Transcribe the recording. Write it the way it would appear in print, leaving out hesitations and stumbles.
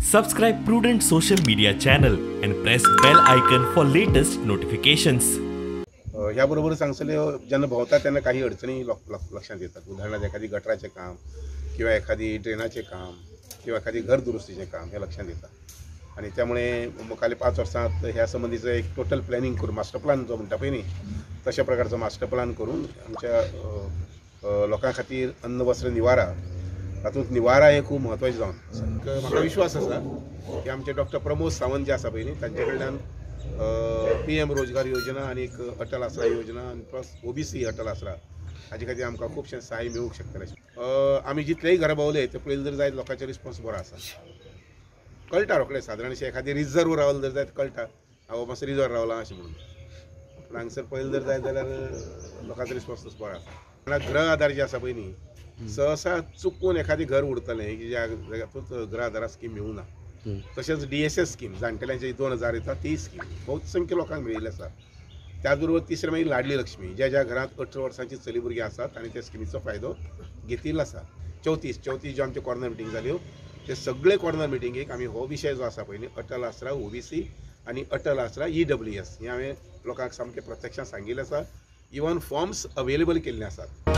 Subscribe Prudent Social Media channel and press bell icon for latest notifications. ह्या बरोबर सांगसले जेन्ना भोंवता तेन्ना काही अडचणी लक्षात येतात. उदाहरणार्थ एखादी गटराचें काम किंवा एखादी ड्रेनाचें काम किंवा एखादी घर दुरुस्तीचें काम हें लक्षात येता आनी त्यामुळे मुखाल्ल्या 5 वर्सांत ह्या संबंदीचो एक टोटल प्लॅनिंग करून मास्टर प्लान जो म्हणटा पळय न्ही तशा प्रकारचो मास्टर प्लान करून आमच्या लोकां खातीर अन्न वस्त्र निवारा, तातूंत निवारा हें खूब म्हत्वाचें जावन आसा. म्हाका विश्वास आसा की आमचे डॉक्टर प्रमोद सावंत जे आसा पळय न्ही तांचे कडल्यान PM रोजगार योजना आनी एक अटल आसरा योजना आनी प्लस OBC Atal आसरा हाजे खातीर आमकां खुबशें सहाय्य मेळूंक शकतलें. आमी जितलेय घरां भोंवले ते पळयलें जर जायत लोकांचे रिस्पॉन्स बरो आसा, कळटा रोखडें. सादारणशें एखादें रिजर्व रावलें जर जायत कळटा हांव मातसो रिजर्व रावला अशें म्हणून, पूण हांगसर पळयलें जर जायत जाल्यार लोकांचो रिस्पॉन्स तसो बरो आसा. गृह आधार जे आसा पळय न्ही सहसा चुकून एखादें घर उरतलें की ज्या तातूंत गृह आधारा स्कीम मेळूं ना. तशेंच DSS scheme जाणटेल्यांचे 2000 येता ती स्कीम बहुसंख्य लोकांक मेळिल्ली आसा. त्याच बरोबर तिसरें मागीर लाडली लक्ष्मी, ज्या ज्या घरांत 18 वर्सांची चली भुरगीं आसात तांणी त्या स्किमीचो फायदो घेतिल्लो आसा. 34 ज्यो आमच्यो कॉर्नर मिटींग जाल्यो ते सगळे कॉर्नर मिटिंगेक आमी हो विशय जो आसा पळय न्ही अटल आसरा OBC आनी अटल आसरा EWS हें हांवें लोकांक सामकें प्रत्यक्षान सांगिल्लें आसा. इवन फॉर्म्स अवेलेबल केल्ले आसात.